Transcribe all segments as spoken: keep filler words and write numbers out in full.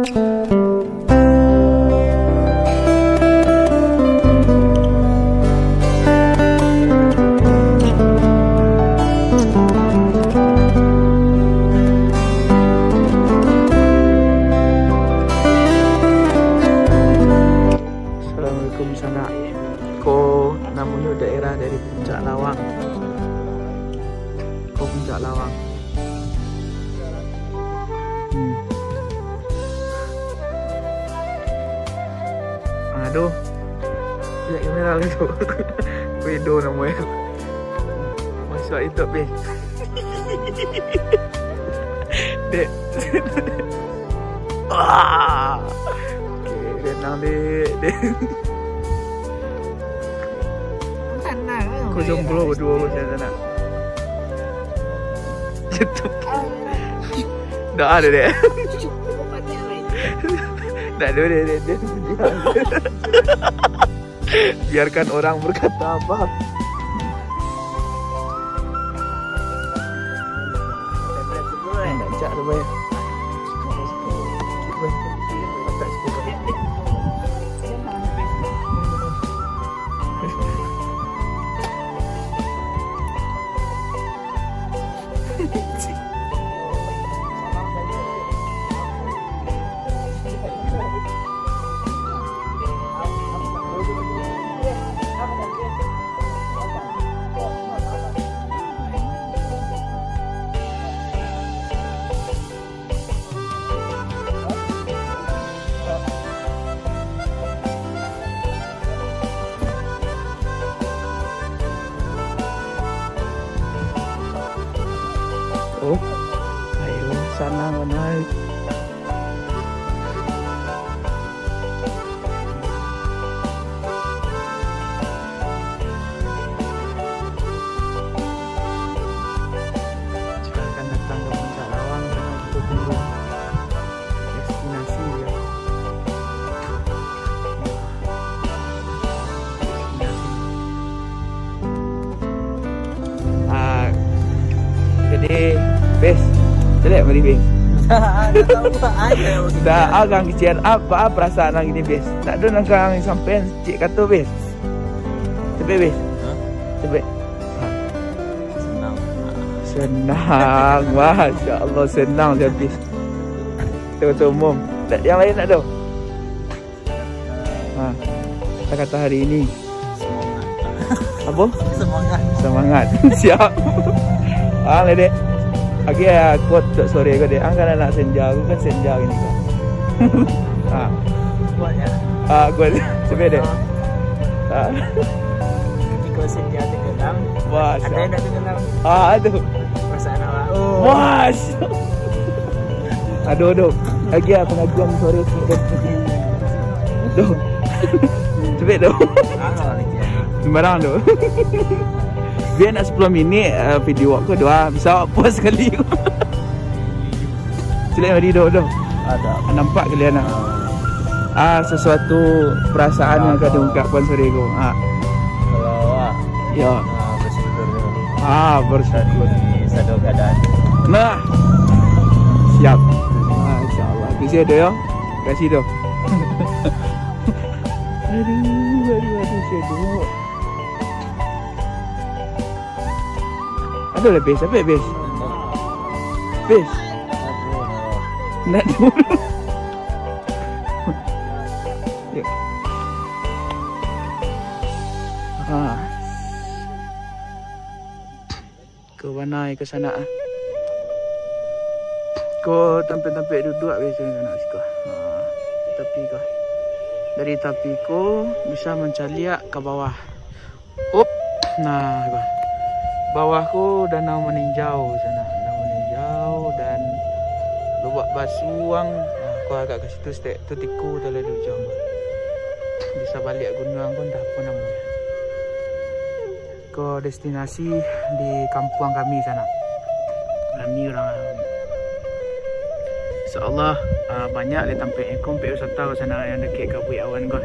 Assalamualaikum, sanak. Ko namonyo daerah dari Puncak Lawang. Ko Puncak Lawang. Hmm. Aduh. Lihat kamera lagi tu. Wido namonyo. Masuk itu, Pi. Dek. Wah. Oke, tenang, Dek. Dek. Tenang. Kau jomblo berdua pun saya nak. Dah ada, Dek. Dah ada, Dek, Dek, Dek. Biarkan orang berkata apa. Oh, ayo, sanang bana. Silakan datang ke Puncak Lawang, karena kita tunggu destinasi, ya. Ah, jadi, Bes, caliak mari, Bes. Dah tahu, Pak. Ayo, dah, agang kecil, apa, apa perasaan ang ini, Bes? Tak ada nang kang sampai cik kata, Bes. Cepet, Bes. Hah? Cepet. Senang. Senang, Masya Allah, senang je, Bes. Ketua umum. Tak, yang lain tak ada? Ha, kata-kata hari ini. Semangat. Apa? Semangat. Semangat. Siap. Ah, lah, Dek. Oke, ya, quote untuk sore ko, Dek. Ang kan anak senja, aku kan senja gini, kan. Ha. Kuat, ya? Ah, kuat. Cuba, Dek. Ah. Ha. Ketika senja tenggelam, wah, ada siap. Yang tak tenggelam. Ah, tu. Perasaan awak. Oh. Wah, siap. Aduh, aduh. Lagi lah pengajian sore. Doh. Cepet doh. Sembarang doh. Biar nak sepuluh minit, eh, video awak ko doh. Bisa awak post sekali. Caliak tadi doh, doh. Ada. Nampak kalian ah. Ah, sesuatu perasaan yang ka diungkapkan sore ko. Ah. Kalau awak, ya. Ah, bersyukur. Ah, bersyukur. Dari sadar keadaan. Nah. Siap. Ah, insya Allah. Terima kasih, doh, ya. Terima kasih, doh. Aduh, aduh, aduh, saya dulu. Ada lah, Bes. Apa, Bes? Bes. Nak dulu. Yuk. Ha. Ka bana ka sanak ah. Ko tampek-tampek duduak biasonyo sanak siko. Ha, tapi ko. Dari tapi ko bisa mancaliak ka bawah. Up. Nah, ko. Bawah ko Danau Maninjau sanak. Danau Maninjau dan Lubak Basuang. Nah, ko agak ka situ saketek, tu Tiku tu lah di ujung. Bisa baliak gunuang pun dah apo namonyo. Ko destinasi di kampuang kami sanak. Kami urang, insyaallah, ah, banyak di tampek, eh, tampek wisata sanak yang dakek ka Buik Awan ko.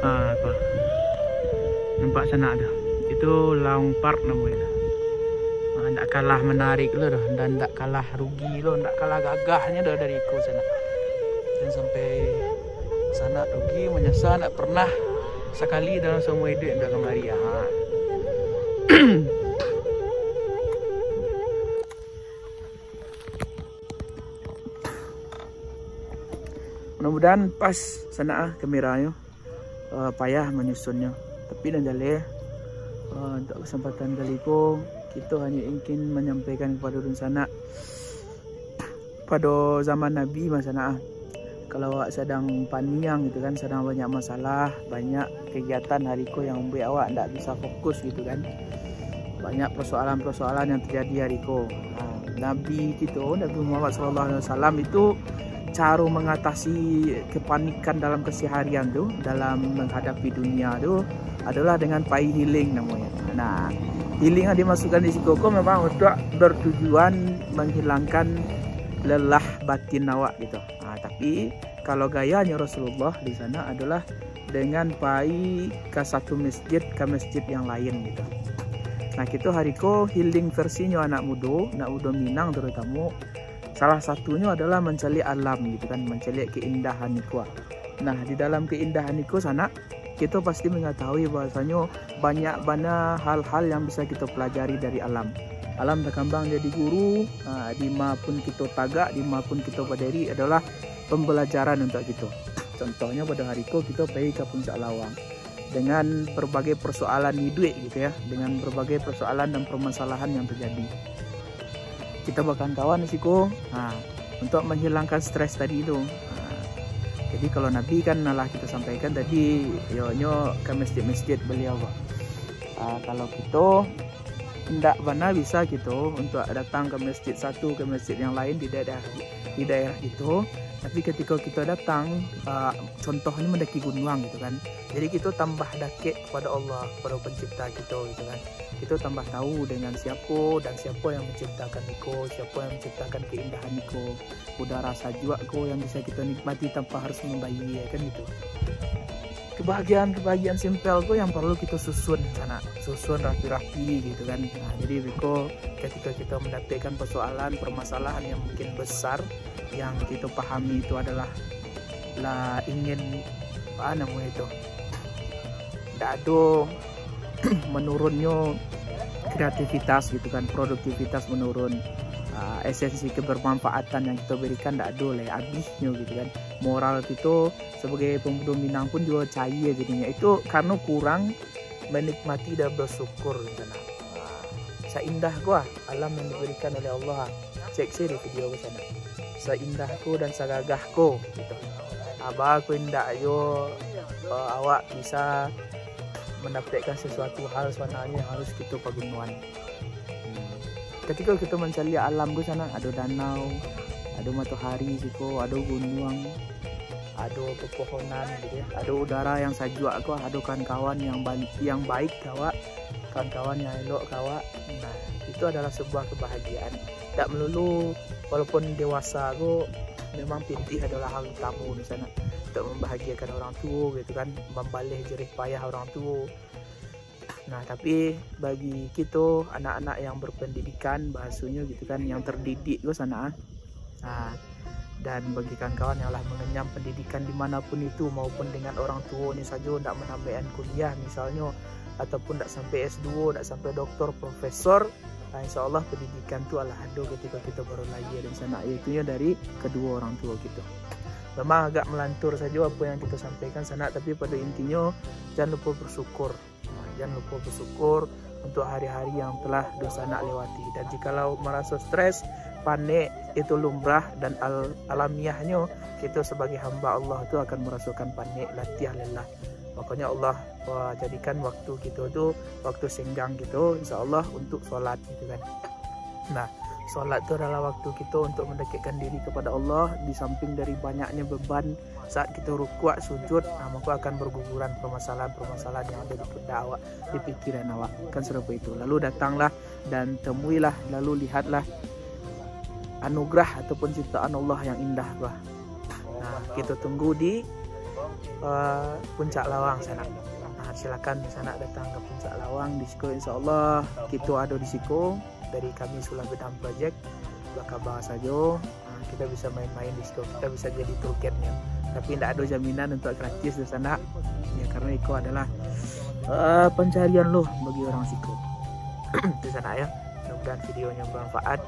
Ah, ko. Nampak sanak tu. Itu Laung Park namonyo tu. Ah, ndak kalah menarik lo doh, dan ndak kalah rugi lo, ndak kalah gagahnyo doh dari iko sanak. Sampai sanak rugi, manyasa ndak pernah sakali dalam saumur iduik ndak kamari. Ha. Mudah-mudahan pas sanak ah kameranyo. Eh, payah manyusunnyo. Tapi nan jaleh, eh, untuk kesempatan kali ko, kito hanyo ingin manyampaikan kepada dunsanak, pado zaman Nabi mah sanak ah, kalau awak sadang paniang gitu kan, sadang banyak masalah, banyak kegiatan hari ko yang membuat awak ndak bisa fokus gitu kan, banyak persoalan-persoalan yang terjadi hari ko. Ha, Nabi kito, Nabi Muhammad sallallahu alaihi wasallam itu, caro mengatasi kepanikan dalam keseharian tu, dalam menghadapi dunia tu adalah dengan pai healing namonyo. Nah, healing yang dimasukkan di siko ko memang untuk bertujuan menghilangkan lelah batin awak gitu. Ha, tapi kalau gayanyo Rasulullah di sana adalah dengan pai ka satu masjid ka masjid yang lain gitu. Nah, kito hari ko healing versinyo anak mudo, anak mudo Minang terutamo, salah satunyo adalah mancaliak alam gitu kan, mancaliak keindahan iko. Nah, di dalam keindahan iko sanak, kito pasti mengetahui bahwasanyo banyak bana hal-hal yang bisa kito pelajari dari alam. Alam takambang jadi guru, ha, di ma pun kito tagak, di ma pun kito badiri adalah pembelajaran untuk kito. Contohnyo pado hari ko kito pai ka Puncak Lawang dengan berbagai persoalan iduik gitu ya, dengan berbagai persoalan dan permasalahan yang terjadi. Kito bakawan-kawan di siko, ha, untuk menghilangkan stres tadi tu. Ha, jadi kalau Nabi kan lah kito sampaikan tadi, yo nyo ka masjid-masjid baliau. Ha, kalau kito indak bana bisa kito untuk datang ka masjid satu, ka masjid yang lain di daerah, di daerah kito. Tapi ketika kito datang, ah, contohnyo mandaki gunuang gitu kan. Jadi kito tambah dakek kepada Allah, kepada pencipta kito gitu kan. Kito tambah tahu dengan siapo dan siapo yang menciptakan iko, siapo yang menciptakan keindahan iko, udara sajuak ko yang bisa kito nikmati tanpa harus mambayia kan gitu. Kebahagiaan-kebahagiaan simpel ko yang perlu kito susun sanak, susun rapi-rapi gitu kan. Nah, jadi beko ketika kito mendapatkan persoalan, permasalahan yang mungkin besar, yang kito pahami itu adalah lah ingin, apa namonyo itu, ndak ado menurunnyo kreativitas gitu kan, produktivitas menurun. Ah, esensi kebermanfaatan yang kito berikan ndak ado lai abisnyo gitu kan. Moral kito sebagai pemuda Minang pun juo cair jadinyo. Itu karena kurang menikmati dan bersyukur gitu nah. Ah, saindah ko ah alam yang diberikan oleh Allah. Cek sajo di video ko sanak. Saindah ko dan sagagah ko gitu. Aba ko indak yo, eh, awak bisa mendapatkan sesuatu hal sebenarnya yang harus kito pagunoan. Hmm. Ketika kito mancaliak alam ko sanak, ado danau, ado matohari siko, ado gunuang, ado pepohonan gitu ya, ado udara yang sajuak ko, ado kawan-kawan yang bal-, yang baik ka awak, kawan-kawan yang elok ka awak. Nah, itu adalah sebuah kebahagiaan. Tak melulu, walaupun dewasa ko, memang pitih adalah hal utamo di sanak. Untuk membahagiakan orang tuo gitu kan, mambaleh jerih payah orang tuo. Nah, tapi bagi kito anak-anak yang berpendidikan, bahasanyo gitu kan, yang terdidik ko sanak ah. Nah, dan bagi kawan-kawan yang lah mengenyam pendidikan di mana pun itu, maupun dengan orang tuonyo sajo ndak menambahan kuliah misalnyo, ataupun ndak sampai S dua, ndak sampai doktor, profesor, nah, insya Allah pendidikan tu alah ado ketika kito baru lahir di sanak, yaitunyo dari kedua orang tuo kito. Memang agak melantur sajo apo yang kito sampaikan sanak, tapi pada intinyo, jan lupo bersyukur. Nah, jan lupo bersyukur untuk hari-hari yang telah dunsanak lewati. Dan jikalau maraso stres, panek, itu lumrah dan al-, alamiahnyo, kito sebagai hamba Allah tu akan merasokan panek, latiah, lelah. Makonyo Allah, wah, jadikan waktu kito tu, waktu senggang kito, insya Allah, untuk solat gitu kan. Nah, solat tu adalah waktu kito untuk mendekatkan diri kepada Allah, di samping dari banyaknya beban saat kito rukuak, sujud, nah, mako akan berguguran permasalahan-permasalahan yang ada di pundak awak, di pikiran awak. Kan serupa itu. Lalu datanglah dan temuilah, lalu lihatlah anugerah ataupun ciptaan Allah yang indah tu lah. Nah, kito tunggu di, eh, Puncak Lawang sanak. Nah, silakan sanak datang ka Puncak Lawang. Di siko, insya Allah, kito ado di siko. Dari kami Sulah Bedang Project, bakabar sajo. Ha, Kita bisa main-main di siko, kita bisa jadi togetnya. Tapi ndak ado jaminan untuk gratis di sana. Ya, karena iko adalah uh, pencarian lo bagi orang siko. Di sana ya. Mudah-mudahan videonyo bermanfaat.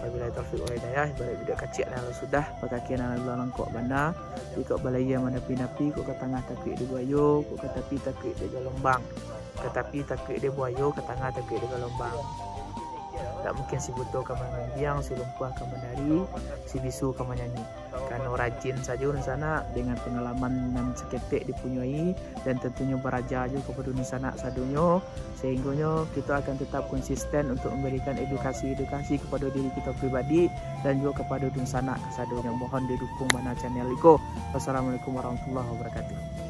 Wabillahi taufiq wal hidayah. Ibarat budak kacik nan sudah, bakakian nan langkok bana. Iko balayia manapi-napi, kok ka tangah takuik di buayo, kok ka tapi takuik di galombang. Ka tapi takuik di buayo, ka tangah takuik di galombang. Tak mungkin si buto ka mangimbiang, si lumpuah ka manari, si bisu ka manyanyi. Karano rajin sajo dunsanak dengan pangalaman nan saketek dipunyoi, dan tantunyo baraja jo kapado dunsanak sadonyo, sahinggonyo kito akan tetap konsisten untuk mambarikan edukasi-edukasi kapado diri kito pribadi dan juo kapado dunsanak sadonyo. Mohon didukung bana channel iko. Wassalamualaikum warahmatullahi wabarakatuh.